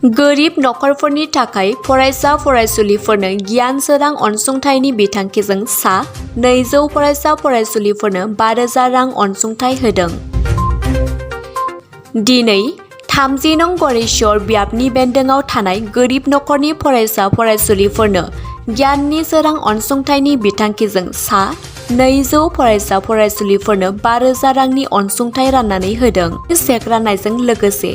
गोरिब नखरफोरनि थाखाय फरायसा फरायसुलिफोरनो गियान सोरां अनसुंथाइनि बिथांखिजों सा 200 फरायसा फरायसुलिफोरनो 5,000 रां अनसुंथाइ होदों। दिनै 30 नं गरेश्वर ब्याबनि बेन्दोङाव थानाय गोरिब नखरनि फरायसा फरायसुलिफोरनो गियाननि सोरां अनसुंथाइनि बिथांखिजों सा 200 फरायसा फरायसुलिफोरनो 5,000 रांनि अनसुंथाइ राननानै होदों। चेक राननायजों लोगोसे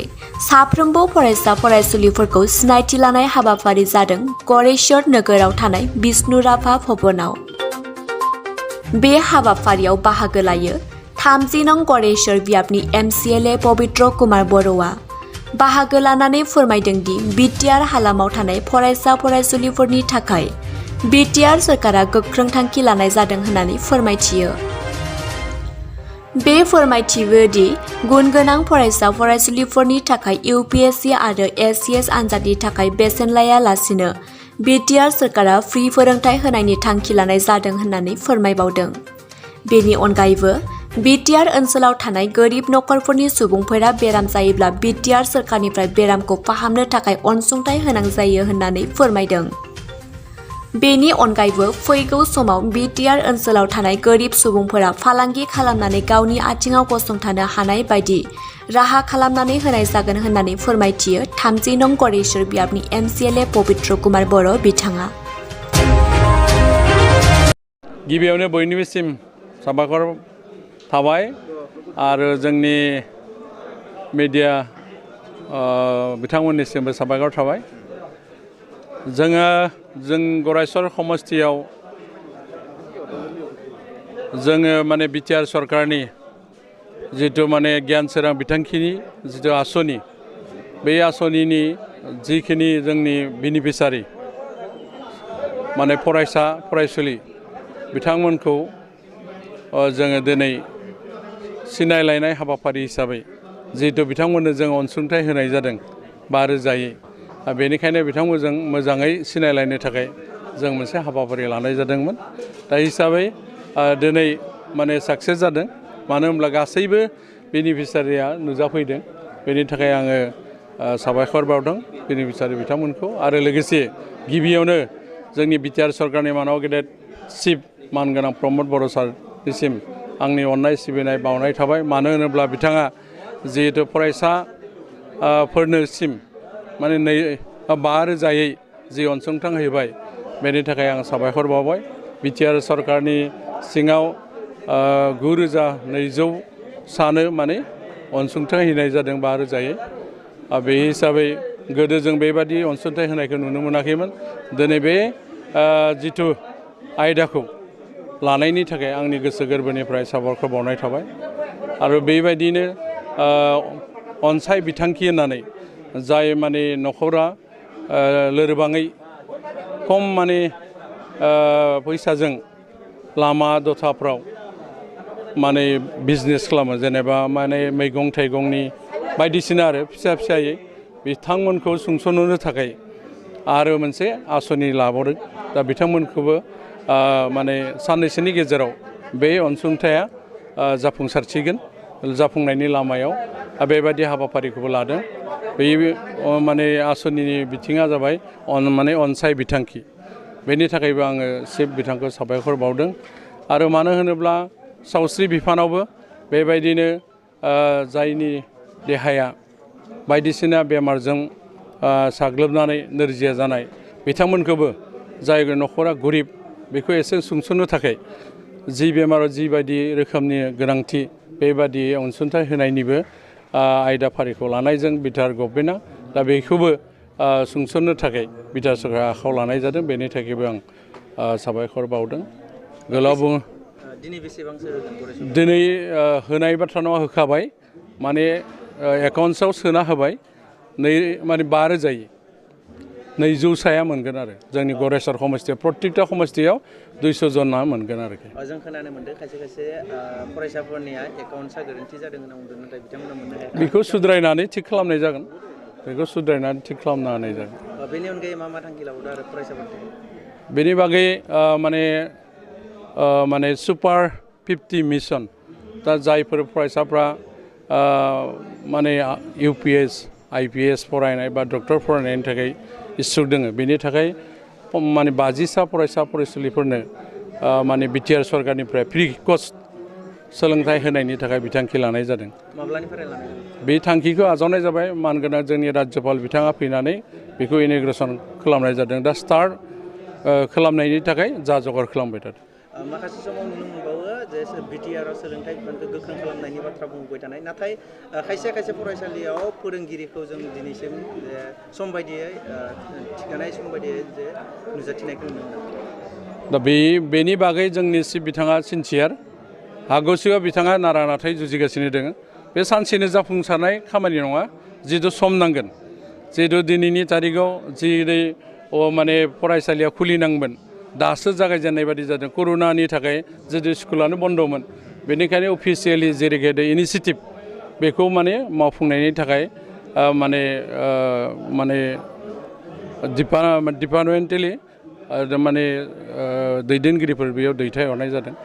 साफ्रोमबो फरायसा फरायसुलिफोरखौ सिनायथि लानाय हाबाफारि जादों गरेश्वर नोगोराव थानाय विष्णु राभा भवनाव। बे हाबाफारियाव बाहागो लायो 30 नं गरेश्वर ब्याबनि MCLA पवित्र कुमार बर'आ बाहागो लानानै फोरमायदों दि बिटिआर हालामाव थानाय फरायसा फरायसुलिफोरनि थाखाय बिटिआर सरकारा गोख्रों थांखि लानाय जादों होननानै फोरमायथियो। बे फोरमायथियो दि गुन गोनां फरायसा फरायसुलिफोरनि थाखाय UPSC आरो ACS आनजादनि थाखाय बेसेन लायालासिनो बिटिआर सरकारा फ्रि फोरोंथाइ होनायनि थांखि लानाय जादों होननानै फोरमायबावदों। बेनि अनगायैबो बिटिआर ओनसोलाव थानाय गोरिब नखरफोरनि सुबुंफोरा बेराम जायोब्ला बिटिआर सरकारनिफ्राय बेरामखौ फाहामनो थाखाय अनसुंथाइ होनां जायो होननानै फोरमायदों। बेनि अनगायैबो फैगौ समाव बिटिआर ओनसोलाव थानाय गोरिब सुबुंफोरा फालांगि खालामनानै गावनि आथिङाव गसंथानो हानाय बायदि राहा खालामनानै होनाय जागोन होननानै फोरमायथियो 30 नं गरेश्वर ब्याबनि MCLA पवित्र कुमार बर' बिथाङा। गिबियावनो बयनिबोसिम साबायखर थाबाय आरो जोंनि मिडिया बिथांमोननिसिमबो साबायखर थाबाय। जों गरेश्वर समस्तियाव जोङो माने बिटिआर सरकारनि जिथु माने गियान सोरां बिथांखिनि जिथु आसनि बे आसनिनि जिखिनि जोंनि बेनिफिसारि माने फरायसा फरायसुलि बिथांमोनखौ जोङो दिनै सिनायलायनाय हाबाफारि हिसाबै जिहेतु बिथांमोननो जों अनसुंथाइ होनाय जादों 5,000यै बेनिखायनो बिथांमोनजों मोजाङै सिनायलायनो थाखाय जों मोनसे हाबाफारि लानाय जादोंमोन। दा हिसाबै दिनै माने साक्सेस जादों मानो होनब्ला गासैबो बेनिफिसारिया नुजाफैदों। बेनि थाखाय आङो साबायखर बावदों बेनिफिसारि बिथांमोनखौ आरो लोगोसे गिबियावनो जोंनि बिटिआर सरकारनि मानाव गेदेर चिफ मानगोनां प्रमद बर' सारनिसिम आंनि अननाय सिबिनाय बावनाय थाबाय। मानो होनोब्ला बिथाङा जिहेतु फरायसाफोरनोसिम माने 5,000यै जि अनसुंथाइ होबाय बेनि थाखाय आं साबायखर बावबाय। बिटिआर सरकारनि सिङाव 9,200 सानो माने अनसुंथाइ होनाय जादों 5,000यै। बे हिसाबै गोदो जों बेबादि अनसुंथाइ होनायखौ नुनो मोनाखैमोन। दिनै बे जिथु आयदाखौ लानायनि थाखाय आंनि गोसो गोरबोनिफ्राय साबायखर बावनाय थाबाय आरो बेबायदिनो अनसाय बिथांखि होननानै जाय माने नखरा लोरबाङै खम माने फैसाजों लामा दथाफ्राव माने बिजनेस खालामो जेनेबा माने मैगं थाइगंनि बायदिसिना आरो फिसायै बिथांमोनखौ सुंस'नो थाखाय आरो मोनसे आसनि लाबावदों। दा बिथांमोनखौबो माने साननैसोनि गेजेराव बे अनसुंथाइया जाफुंसारसिगोन जाफुंनायनि लामायाव बेबायदि हाबाफारिखौबो लादों। बे माने आसनिनि बिथिङा जाबाय माने अनसाय बिथांखि। बेनि थाखायबो आङो चिफ बिथांखौ साबायखर बावदों आरो मानो होनोब्ला सावस्रि बिफानावबो बेबायदिनो जायनि देहाया बायदिसिना बेमारजों साग्लोबनानै नोरजिया जानाय बिथांमोनखौबो जाय नखरा गोरिब बेखौ एसे सुंस'नो थाखाय जि बेमाराव जिबायदि रोखोमनि गोनांथि बेबादि अनसुंथाइ होनायनिबो आयदाफारिखौ लानायजों बिटिआर गभर्नमेन्टआ दा बेखौबो सुंस'नो थाखाय बिटिआर सरकारा आखायाव लानाय जादों। बेनि थाखायबो आं साबायखर बावदों। गोलाव बुङो दिनै होनाय बाथ्रा नङा होखाबाय माने एकाउन्ट्सआव सोना होबाय माने 5,000 200 साया मोनगोन आरो जोंनि गरेश्वर समस्तियाव प्रत्येकटा समस्तियाव 200 जना मोनगोन आरोखि। जों खोनानो मोनदों खायसे फरायसाफोरनिया एकाउन्ट्सआ गोरोन्थि जादों होनना बुंदों नाथाय बिथांमोना मोननो हायाखै। बेखौ सुद्रायनानै थिग खालामनाय जागोन। बेखौ सुद्रायनानै थिग खालामना होनाय जागोन। बेनि अनगायै मा थांखि लाबावदों आरो फरायसाफोरखौ? बेनि बागै माने सुपार 50 मिशन दा जायफोर फरायसाफ्रा माने UPS IPS फरायनाय बा डक्टर फरायनायनि थाखाय इस्सुक दङ बेनि थाखाय माने 50सा फरायसा फरायसुलिफोरनो माने बिटिआर सरकारनिफ्राय फ्रि कस्ट सोलोंथाइ होनायनि थाखाय बिथांखि लानाय जादों। माब्लानिफ्राय लानाय बे थांखिखौ आजावनाय जाबाय मानगोनां जोंनि राज्यपाल बिथाङा फैनानै बेखौ इन'ग्रेसन खालामनाय जादों दा स्टार्ट खालामनायनि थाखाय जा जगार खालामबाय थादों। माखासे समाव नुनो मोनबावो जे बिटिआरआव सोलोंथाइ बिफानखौ गोख्रों खालामनायनि बाथ्रा बुंबाय थानाय नाथाय खायसे खायसे फरायसालियाव फोरोंगिरिखौ जों दिनैसिम जे सम बायदियै थिखानाय सम बायदियै जे नुजाथिनायखौ नुनो मोनो। दा बेनि बागै जोंनि बिथाङा सिनसियार हागौसियाव बिथाङा नारा नाथाय जुजिगासिनो दङ बे सानसेनो जाफुंसारनाय खामानि नङा जिहेतु सम नांगोन जिहेतु दिनैनि तारिखाव जेरै माने फरायसालिया खुलिनांगोन दासो जागायजेननाय बादि जादों कर'नानि थाखाय जितु स्कुलानो बन्द'मोन बेनिखायनो अफिसियेलि जेरैबायदि इनिसियेटिभ बेखौ माने मावफुंनायनि थाखाय माने डिपार्टमेन्टेलि माने दैदेनगिरिफोर बेयाव दैथायहरनाय जादों।